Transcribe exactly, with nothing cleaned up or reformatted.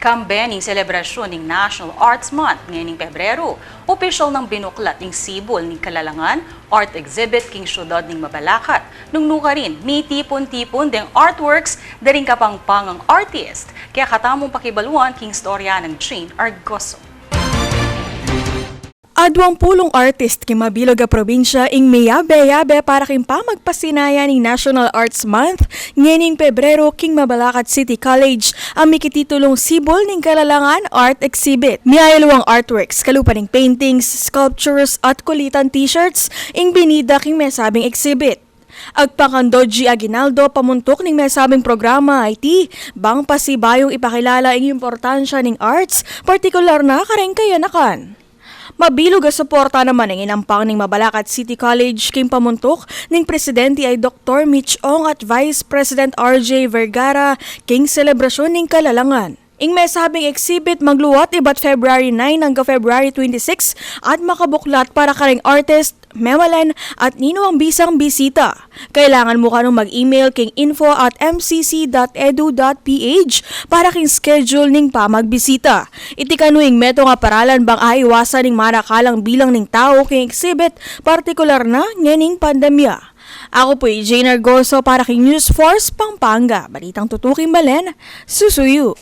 Kambe ning selebrasyun ning National Arts Month ngening Pebrero, opisyal nang binuklat ing Sibul ning Kalalangan art exhibit king syudad ning Mabalacat. Nung nukarin, mitipun-tipun deng artworks da ring Kapampangang artist. Kaya katamung pakibaluan king istorya nang Jane Argoso. Aduang pulung artist king mabilug a probinsya ing miyabe-yabe para king pamagpasinaya ning National Arts Month ngening Pebrero king Mabalacat City College a mikititulung Sibul ning Kalalangan Art Exhibit. Miyayaluang artworks kalupa ning paintings, sculptures at kulitan t-shirts ing binida king mesabing exhibit. Agpang kang Dodgy Aguinaldo, pamuntuk ning mesabing programa a iti bang pasibayung ipakilala ing importansya ning arts, partikular na kareng kayanakan. Mabilug a suporta naman ing inampang ning Mabalacat City College king pamuntuk ning Presidente a i Doktor Mitch Ong at Vice President R J Vergara king selebrasyun ning Kalalangan. Ing mesabing exhibit magluat ibat February nine angga February twenty-six at makabuklat para kareng artist, mamalan at ninuang bisang bisita. Kailangan mu kanung mag-email king info at M C C dot edu dot P H para king schedule ning pamagbisita. Iti kanu ing metung a paralan bang aiwasan ing marakalang bilang ning tau king exhibit, partikular na ngening pandemya. Aku pu i Jane Argoso para king News Force Pampanga. Balitang tutuking balen, susuyu.